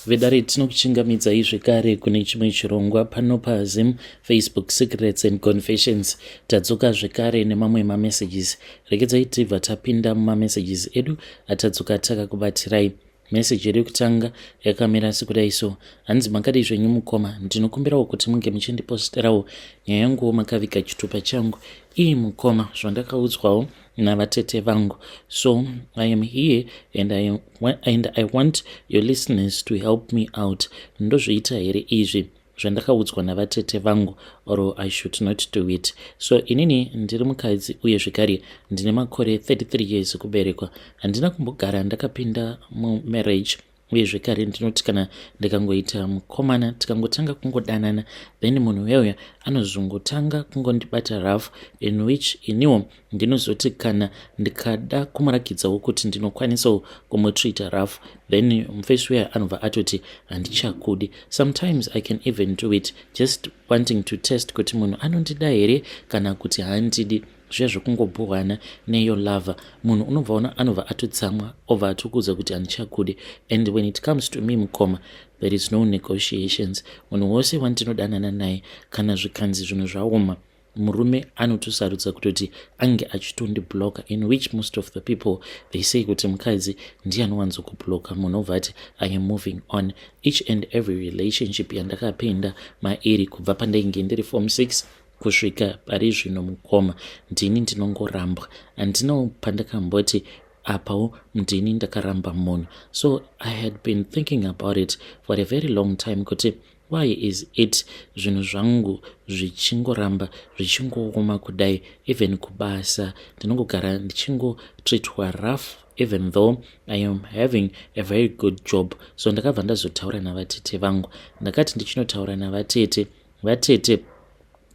Vedare, tinokuchingamidzai zvekare kune chimwe chirongwa pano paZim Facebook Secrets and Confessions. Tadzoka zvekare nemamwe mamessages. Regedzai tibva tapinda mumamessages edu atadzoka takakubatirai. Meseji yedu yekutanga yakamira sekudai so. Hanzi, "Makadii zvenyu mukoma? Ndinokumbirawo kuti munge muchindiposterawo nyaya yanguwo makaviga chitupa changu." Ii mukoma, zvandakaudzwawo navatete vangu. So I am here and I want your listeners to help me out. Ndozviita here izvi zvandakaudzwa navatete vangu, or I should not do it? So inini ndiri mukadzi uye zvekare ndine makore 33 years ekuberekwa. Handina kumbogara ndakapinda mumarriage, uye zvekare ndinoti kana ndikangoita mukomana, tikangotanga kungodanana, then munhu uyauya anozongotanga kungondibata rough, in which iniwo ndinozoti kana ndikada kumurakidzawo kuti ndinokwanisawo kumutreata rough, then mufesi uya anobva atoti handichakudi. Sometimes I can even do it just wanting to test kuti munhu anondida here kana kuti handidi. Zviya zvekungobhuhwana neyo lover, munhu unobva ona anobva atotsamwa, obva atokuudza kuti handichakudi. And when it comes to me, mukoma, there is no negotiations. Munhu wose wandinodanana naye, kana zvikanzi zvinhu zvaoma, murume anotosarudza kutoti ange achitondibloka, in which most of the people, they say kuti mukadzi ndiye anowanzokubloka munhu, obva ati, "I am moving on." Each and every relationship yandakapinda mairi kubva pandainge ndiri form 6 kusvika pari zvino, mukoma, ndini ndinongorambwa. Handinawo pandakamboti apawo ndini ndakaramba munhu. So I had been thinking about it for a very long time kuti why is it zvinhu zvangu zvichingoramba zvichingooma kudai? Even kubasa ndinongogara ndichingotreatwa rough, even though I am having a very good job. So ndakabva ndazotaura navatete vangu. Ndakati ndichinotaura navatete, vatete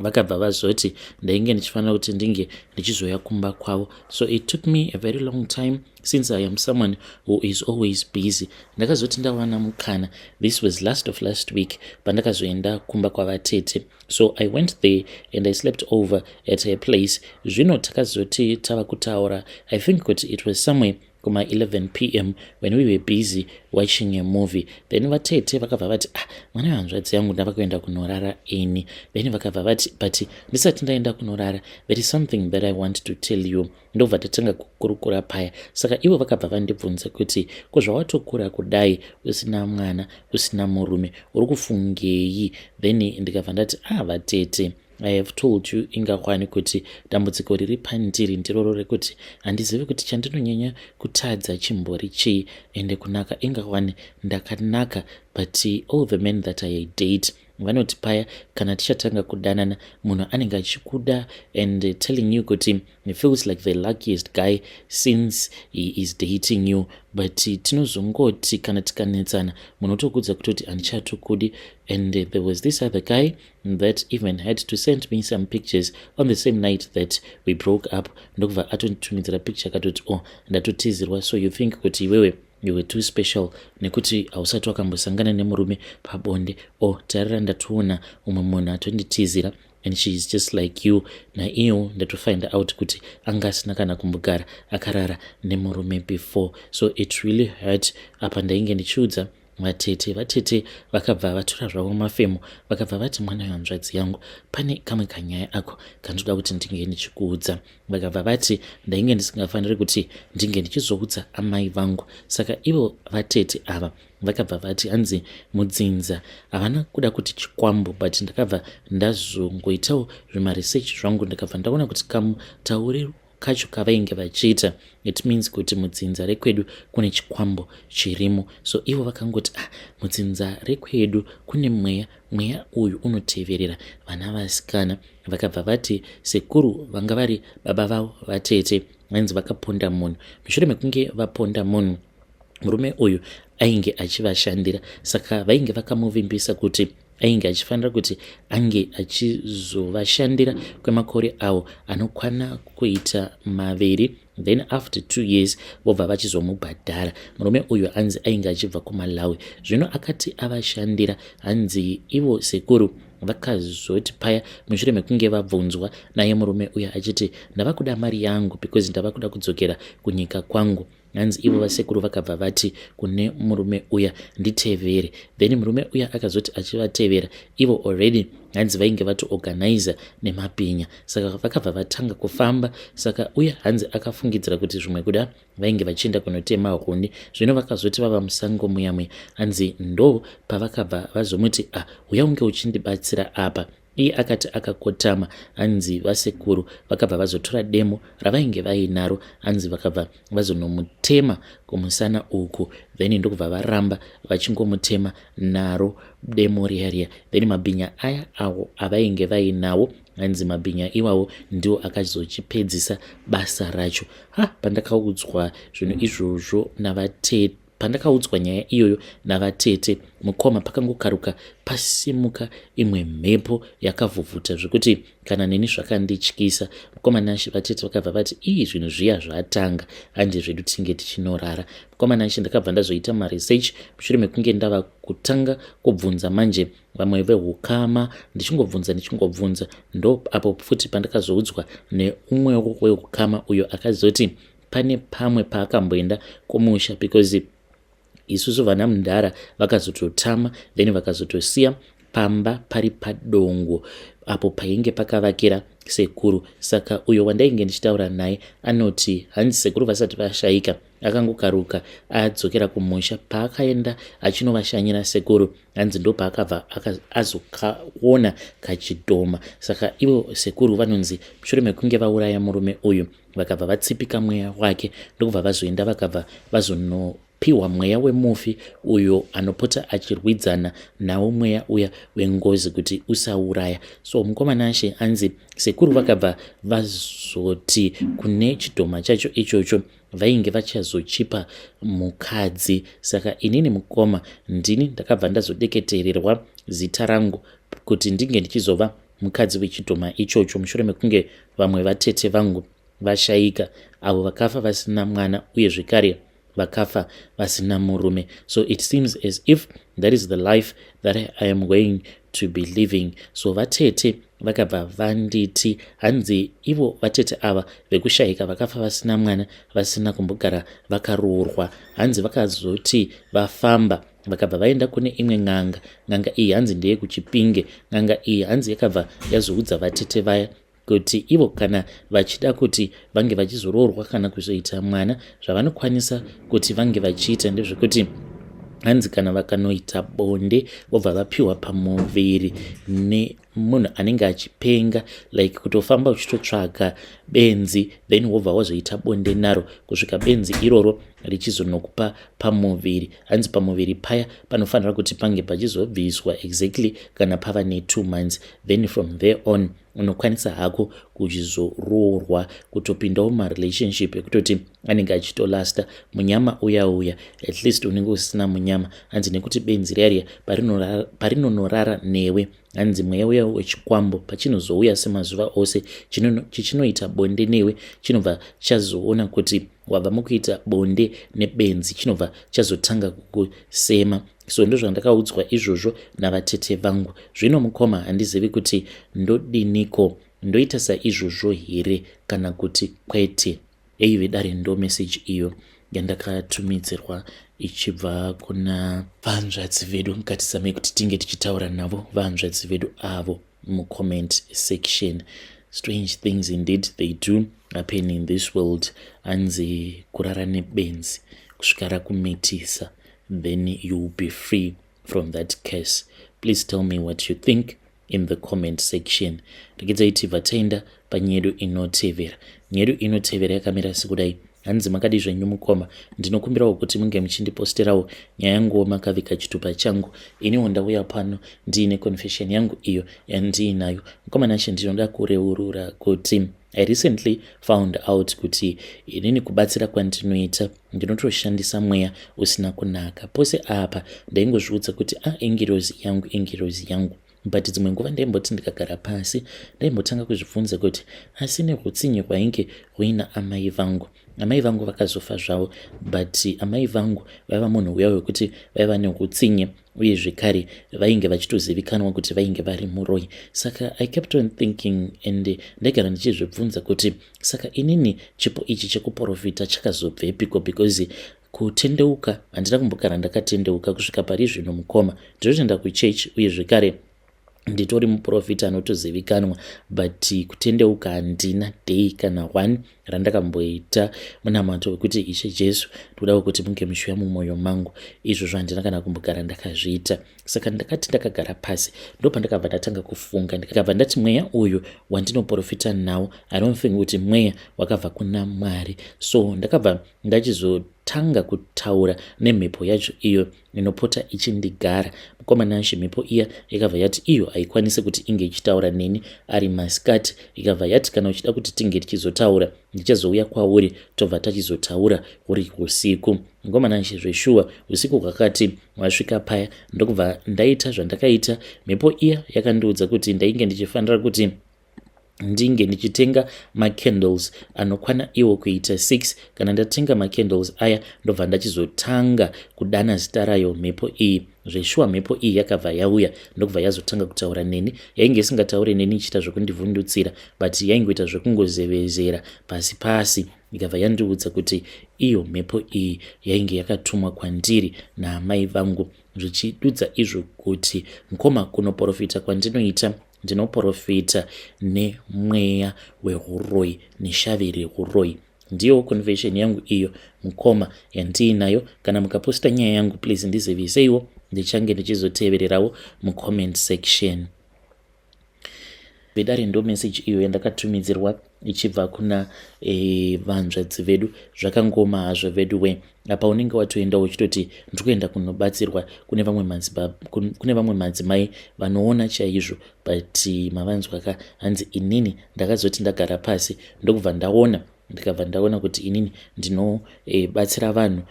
vakabva vazoti ndainge ndichifanira kuti ndinge ndichizoya kumba kwavo. So it took me a very long time, since I am someone who is always busy. Ndakazoti ndawana mukana, this was last of last week, pandakazoenda kumba kwavatete. So I went there and I slept over at a place. Zvino takazoti tava kutaura, I think kuti it was somewhere kuma-11 p.m. when we were busy watching a movie. Then vatete vakabva vati, "Ah, mwana wehanzvadzi yangu, ndava kuenda kunorara ini." Then vakabva vati, "But ndisati ndaenda kunorara, there is something that I want to tell you." Ndobva tatanga kukurukura paya. Saka ivo vakabva vandibvunza kuti, "Ko zvawatokura kudai usina mwana, usina murume, uri kufungei?" Then ndikabva ndati, "Ah, vatete, I have told you ingakwani kuti dambudziko riri pandiri ndiroro rekuti handizivi kuti chandinonyanya kutadza chimbori chii. Ende kunaka ingakwani ndakanaka, but all the men that I date vanoti paya kana tichatanga kudanana, munhu anenge achikuda and telling you kuti he feels like the luckiest guy since he is dating you, but tinozongoti kana tikanetsana, munhu otokudza kutoti handichatokudi. And there was this other guy that even had to send me some pictures on the same night that we broke up. Ndokubva atonditumidzira picture, akatoti, 'Oh, ndatotizirwa. So you think kuti iwewe you were too special nekuti hausati wakambosangana nemurume pabonde? Oh, tarira, ndatoona umwe munhu atonditizira and she is just like you. Naiyo ndatofind out kuti anga asina kana kumbogara akarara nemurume before.' So it really hurt." Apa ndainge ndichiudza vatete. Vatete vakabva vatora zvavo mafemo, vakabva vati, "Mwana wehanzvadzi yangu, pane kamwe kanyaya ako kandoda kuti ndinge ndichikuudza." Vakabva vati ndainge ndisingafaniri kuti ndinge ndichizoudza amai vangu. Saka ivo vatete ava vakabva vati, hanzi mudzinza havana kuda kuti chikwambo, but ndakabva ndazongoitawo zvimaresearch zvangu, ndikabva ndaona kuti kamutauriro kacho kavainge vachiita, it means kuti mudzinza rekwedu kune chikwambo chirimo. So ivo vakangoti, "Ah, mudzinza rekwedu kune mweya. Mweya uyu unoteverera vana vasikana." Vakabva vati sekuru vanga vari baba vavo vatete vainzi vakaponda munhu. Mushure mekunge vaponda munhu, murume uyu ainge achivashandira, saka vainge vakamuvimbisa kuti ainge achifanira kuti ange achizovashandira kwemakore avo anokwana kuita 2, then after 2 years vobva vachizomubhadhara. Murume uyu hanzi ainge achibva kuMalawi. Zvino akati avashandira, hanzi ivo sekuru vakazoti paya mushure mekunge vabvunzwa naye murume uyu achiti, "Ndava kuda mari yangu because ndava kuda kudzokera kunyika kwangu," Hanzi ivo vasekuru vakabva vati kune murume uya, "Nditevere." Then murume uya akazoti achivatevera, ivo already hanzi vainge vatoorganiza nemabhinya, saka vakabva vatanga kufamba. Saka uya hanzi akafungidzira kuti zvimwe kuda vainge vachienda kunotema huni. Zvino vakazoti vava musango muya muya, hanzi ndo pavakabva vazomuti, "Ah, uya unge uchindibatsira apa." Iye akati akakotama, hanzi vasekuru vakabva vazotora demo ravainge vainaro, hanzi vakabva vazonomutema kumusana uku, then ndokubva varamba vachingomutema naro demo riya riya. Then mabhinya aya awo avainge vainawo, hanzi mabhinya iwawo ndiwo akazochipedzisa basa racho. Ha, pandakaudzwa zvinhu izvozvo navatete, pandakaudzwa nyaya iyoyo navatete, mukoma, pakangokaruka pasimuka imwe mhepo yakavhuvhuta zvekuti kana neni zvakandityisa. Mukoma Nashe, vatete vakabva vati, "Ii, zvinhu zviya zvatanga, handi zvedu tinge tichinorara." Mukoma Nashe, ndakabva ndazoita maresearch mushure mekunge ndava kutanga kubvunza manje vamwe veukama. Ndichingobvunza, ndichingobvunza, ndo apo futi pandakazoudzwa neumwewo weukama uyo akazoti pane pamwe paakamboenda kumusha, because isusu vana mudhara vakazototama, then vakazotosiya pamba pari padongo apo painge pakavakira sekuru. Saka uyo wandainge ndichitaura naye anoti hanzi sekuru vasati vashayika, akangokaruka adzokera kumusha. Paakaenda achinovashanyira sekuru, hanzi ndo paakabva azokaona kachidhoma. Saka ivo sekuru vanonzi mushure mekunge vauraya murume uyu, vakabva vatsipika mweya wake, ndokubva vazoenda, vakabva vazonopiwa mweya wemufi uyo anopota achirwidzana nawo mweya uya wengozi kuti usauraya. So mukoma Nashe, anzi sekuru vakabva vazoti kune chidhoma chacho ichocho vainge vachazochipa mukadzi. Saka inini, mukoma, ndini ndakabva ndazodeketererwa zita rangu kuti ndinge ndichizova mukadzi wechidhoma ichocho, mushure mekunge vamwe vatete vangu vashayika, avo vakafa vasina mwana uye zvekare vakafa vasina murume. So it seems as if that is the life that I am going to be living. So vatete vakabva vanditi, hanzi ivo vatete ava vekushayika, vakafa vasina mwana, vasina kumbogara vakaroorwa, hanzi vakazoti vafamba, vakabva vaenda kune imwe n'anga. N'anga iyi hanzi ndeyekuChipinge. N'anga iyi hanzi yakabva yazoudza vatete vaya kuti ivo kana vachida kuti vange vachizoroorwa kana kuzoita mwana, zvavanokwanisa kuti vange vachiita ndezvekuti hanzi kana vakanoita bonde, vobva vapiwa pamuviri nemunhu anenge achipenga, like kutofamba uchitotsvaga benzi, then wobva wazoita bonde naro kusvika benzi iroro richizonokupa pamuviri. Hanzi pamuviri paya panofanira kuti pange pachizobviswa exactly kana pava ne2 months, then from there on unokwanisa hako kuchizoroorwa, kutopindawo marelationship ekutoti anenge achitolasta. Munyama uya uya, at least unenge usina munyama. Hanzi nekuti benzi riya riya parinonorara newe, hanzi mweya uya wechikwambo pachinozouya semazuva ose chichinoita bonde newe, chinobva chazoona kuti wabva mukuita bonde nebenzi, chinobva chazotanga kukusema. So ndozvandakaudzwa izvozvo navatete vangu. Zvino mukoma, handizivi kuti ndodiniko, ndoita saizvozvo here kana kuti kwete? Ei vedare, ndo meseji iyo yandakatumidzirwa ichibva kuna vanzvadzi vedu. Ngatizamei kuti tinge tichitaura navo vanzvadzi vedu avo mucomment section. Strange things indeed, they do happen in this world. Hanzi kurara nebenzi kusvika rakumitisa, then you will be free from that case. Please tell me what you think in the comment section. Regedzai tibva taenda panyedu inotevera. Nyedu inotevera yakamira sekudai. Hanzi, "Makadi zvenyu mukoma? Ndinokumbirawo kuti munge muchindiposterawo nyaya yanguwo makavika chitupa changu. Iniwo ndauya pano ndiine confession yangu iyo yandiinayo. Mukoma Nashe, ndinoda kureurura kuti I recently found out kuti inini kubatsira kwandinoita ndinotoshandisa mweya usina kunaka. Pose apa ndaingozviudza kuti a ah, ingirozi yangu, ingirozi yangu, but dzimwe nguva ndaimboti ndikagara pasi, ndaimbotanga kuzvibvunza kuti asi neutsinye hwainge huina amai vangu, Amai vangu vakazofa zvavo, but amai vangu vaiva munhu uya wekuti vaiva neutsinye uye zvekare vainge vachitozivikanwa kuti vainge vari muroyi. Saka I kept on thinking and ndaigara ndichizvibvunza kuti saka inini chipo ichi chekuprofita chakazobvepiko, because kutendeuka handina kumbogara ndakatendeuka kusvika pari zvino. Mukoma, ndinotoenda kuchechi uye zvekare nditori muprofita anotozivikanwa, but kutendeuka handina day kana one randakamboita munamato wekuti, "Ishe Jesu, ndodawo kuti munge muchiuya mumwoyo mangu." Izvozvo handina kana kumbogara ndakazviita. Saka ndakati ndakagara pasi, ndopandakabva ndatanga kufunga, ndikabva ndati mweya uyu wandinoprofita nawo, I don't think kuti mweya wakabva kuna Mwari. So ndakabva ndachizotanga kutaura nemhepo yacho iyo inopota ichindigara. Mukoma Nashe, mhepo iya yakabva yati iyo haikwanisi kuti inge ichitaura neni ari masikati. Ikabva yati kana uchida kuti tinge tichizotaura, ndichazouya kwauri, tobva tachizotaura uri usiku. Mukoma Nashe, zveshuwa usiku hwakati hwasvika paya, ndokubva ndaita zvandakaita. Mhepo iya yakandiudza kuti ndainge ndichifanira kuti ndinge ndichitenga macandles anokwana iwo kuita 6. Kana ndatenga macandles aya, ndobva ndachizotanga kudana zita rayo mhepo iyi. Zveshuwa mhepo iyi yakabva yauya, ndokubva yazotanga kutaura neni. Yainge isingatauri neni ichiita zvekundivhundutsira, but yaingoita zvekungozevezera pasi pasi. Ikabva yandiudza kuti iyo mhepo iyi yainge yakatumwa kwandiri naamai vangu, zvichidudza izvo kuti, mukoma, kunoprofita kwandinoita, ndinoprofita nemweya weuroyi neshavi reuroyi. Ndiyo confession yangu iyo, mukoma, yandiinayo. Kana mukaposta nyaya yangu, please ndiziviseiwo, ndichange ndichizotevererawo mucomment section. Vedare, ndo message iyo yandakatumidzirwa ichibva kuna vanzvadzi vedu. Zvakangoma hazvo vedu we. Apa unenge watoenda uchitoti ndiri kuenda kunobatsirwa kune vamwe madzimai vanoona chaizvo, but mavanzwa ka, hanzi inini ndakazoti ndagara pasi, ndokubva ndaona, ndikabva ndaona kuti inini ndinobatsira vanhu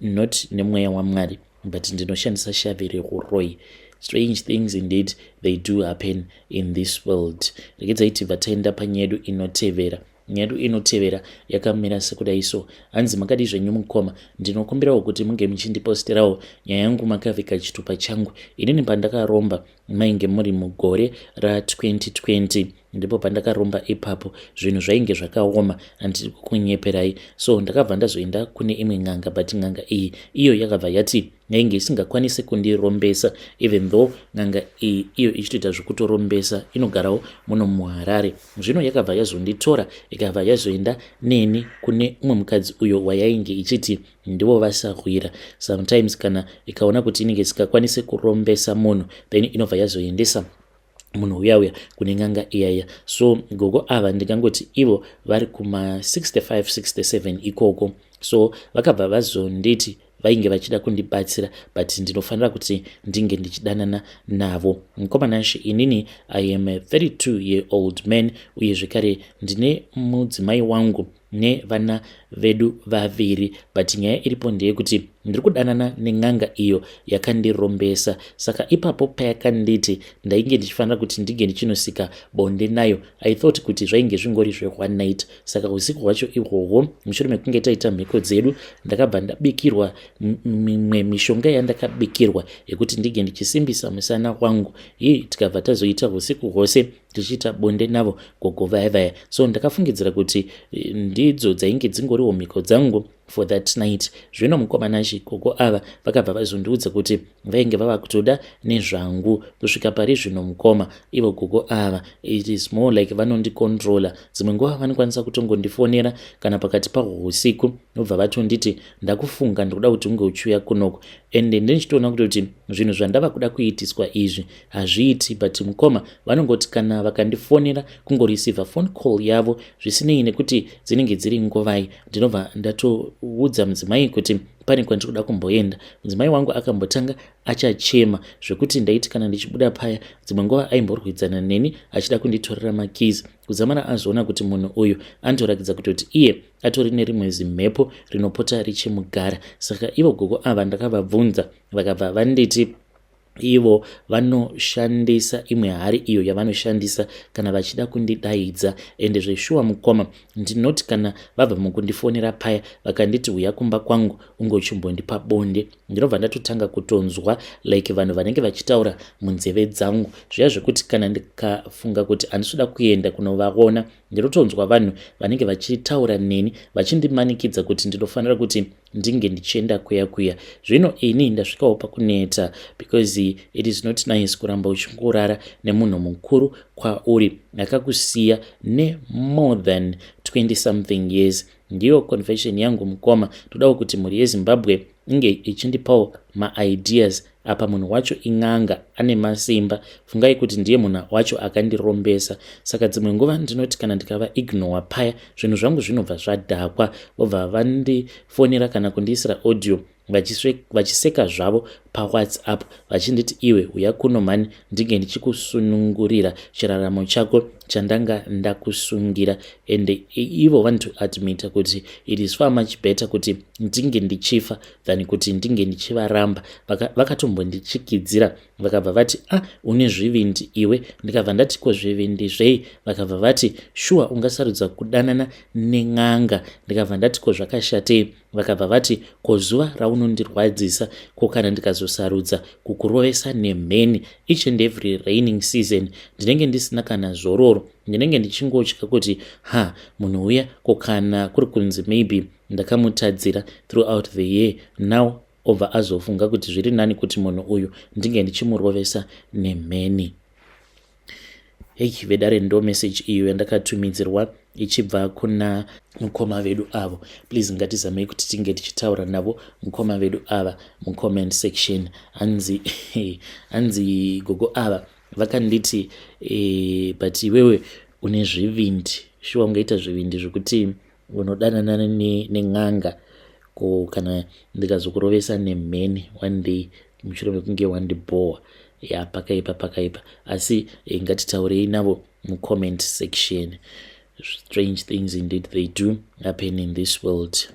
not nemweya waMwari, but ndinoshandisa shavi reuroi. Strange things indeed, they do happen in this world. Regedzai tibva taenda panyaya yedu inotevera. Nyaya yedu inotevera yakamira sekudai so. Hanzi, "Makadi zvenyu mukoma? Ndinokumbirawo kuti munge muchindiposterawo nyaya yangu makavhika chitupa changu. Inini pandakaromba mainge muri mugore ra2020, ndipo pandakaromba ipapo. Zvinhu zvainge zvakaoma, handiri kukunyeperai. So ndakabva ndazoenda kune imwe n'anga, but n'anga iyi iyo yakabva yati yainge isingakwanisi kundirombesa, even though n'anga iyi iyo ichitoita zvekutorombesa, inogarawo muno muHarare. Zvino yakabva yazonditora, ikabva yazoenda neni kune umwe mukadzi uyo wayainge ichiti ndivo vasahwira. Sometimes kana ikaona kuti inenge isingakwanisi kurombesa munhu, then inobva yazoendesa munhu uya uya kune n'anga iyaiya. So gogo ava, ndingangoti ivo vari kuma65 67 ikoko. So vakabva vazonditi vainge vachida kundibatsira, but ndinofanira kuti ndinge ndichidanana navo. Mukoma Nashe, inini I am a 32 year old man, uye zvekare ndine mudzimai wangu nevana vedu vaviri, but nyaya iripo ndeyekuti ndiri kudanana nen'anga iyo yakandirombesa. Saka ipapo payakanditi ndainge ndichifanira kuti ndinge ndichinosika bonde nayo, I thought kuti zvainge zvingori zveone night. Saka usiku hwacho ihwohwo, mushure mekunge taita mhiko dzedu, ndakabva ndabikirwa mimwe mishonga yandakabikirwa yekuti ndinge ndichisimbisa musana wangu. Ii, tikabva tazoita usiku hwose tichiita bonde navo gogo vaya vaya. So ndakafungidzira kuti ndidzo dzainge dzingoriwo mhiko dzangu for that night. Zvino mukoma Nashe, gogo ava vakabva vazondiudza kuti vainge vava kutoda nezvangu. Kusvika pari zvino, mukoma, ivo gogo ava, it is more like vanondicontrola. Dzimwe nguva vanokwanisa kutongondifonera kana pakati pahwo usiku, nobva vatonditi, 'Ndakufunga, ndikuda kuti unge uchiuya kunoko.' Ende ndichitoona kutoti zvinhu zvandava kuda kuitiswa izvi hazviiti, but mukoma, vanongoti kana vakandifonera, kungoreceiva phone call yavo, zvisinei nekuti dzinenge dziri nguvai, ndinobva ndatoudza mudzimai kuti pane kwandiri kuda kumboenda. Mudzimai wangu akambotanga achachema zvekuti ndaiti kana ndichibuda paya, dzimwe nguva aimborwidzana neni achida kunditorera makeys, kuzamana azoona kuti munhu uyu anotorakidza kutoti iye atori nerimwe zimhepo rinopota richimugara. Saka ivo gogo ava ndakavabvunza, vakabva vanditi Ivo vanoshandisa imwe hari iyo yavanoshandisa kana vachida kundidaidza. Ende zveshuwa mukoma, ndinoti kana vabva mukundifonera paya vakanditi huya kumba kwangu ungochimbondipa bonde, ndinobva ndatotanga kutonzwa like vanhu vanenge vachitaura munzeve dzangu zviya zvekuti kana ndikafunga kuti handisi kuenda kunovaona, ndinotonzwa vanhu vanenge vachitaura neni vachindimanikidza kuti ndinofanira kuti ndinge ndichienda kuya kuya. Zvino ini ndasvikawo pakuneta because it is not nice kuramba uchingorara nemunhu mukuru kwauri akakusiya nemore than 20 something years. Ndiyo confession yangu mukoma. Todawo kuti mhuri yeZimbabwe inge ichindipawo maideas apa. Munhu wacho in'anga, ane masimba. Fungai kuti ndiye munhu wacho akandirombesa. Saka dzimwe nguva ndinoti kana ndikava ignore paya, zvinhu zvangu zvinobva zvadhakwa. Vobva vandifonera kana kundiisira audio vachiseka zvavo paWhatsApp vachinditi, "Iwe uya kuno mhani, ndinge ndichikusunungurira chiraramo chako chandanga ndakusungira." And ivo vanotoadmita kuti it is far much better kuti ndinge ndichifa than kuti ndinge ndichivaramba. Vakatombondichikidzira, vakabva vati, "A ah, une zvivindi iwe." Ndikabva ndati, "Ko zvivindi zvei?" Vakabva vati, "Shuwa ungasarudza kudanana nen'anga?" Ndikabva ndati, "Ko zvakashatei?" Vakabva vati, "Ko zuva raunondirwadzisa, ko kana ndikazosarudza kukurovesa nemheni?" Each and every raining season ndinenge ndisina kana zororo. Ndinenge ndichingotya kuti, ha, munhu uya, ko kana kuri kunzi maybe ndakamutadzira throughout the year, now obva azofunga kuti zviri nani kuti munhu uyu ndinge ndichimurovesa nemheni. Hei vedare, ndo message iyo yandakatumidzirwa ichibva kuna mukoma vedu avo. Please, ngatizamei kuti tinge tichitaura navo mukoma vedu ava mucomment section. Hanzi gogo ava vakanditi, "But iwewe une zvivindi, shuwa ungaita zvivindi zvekuti unodanana nen'anga? Ko kana ndikazokurovesa nemheni one day mushure mekunge wandibhowa?" Ya, pakaipa, pakaipa. Asi ngatitaurei navo mucomment section. Strange things indeed, they do happen in this world.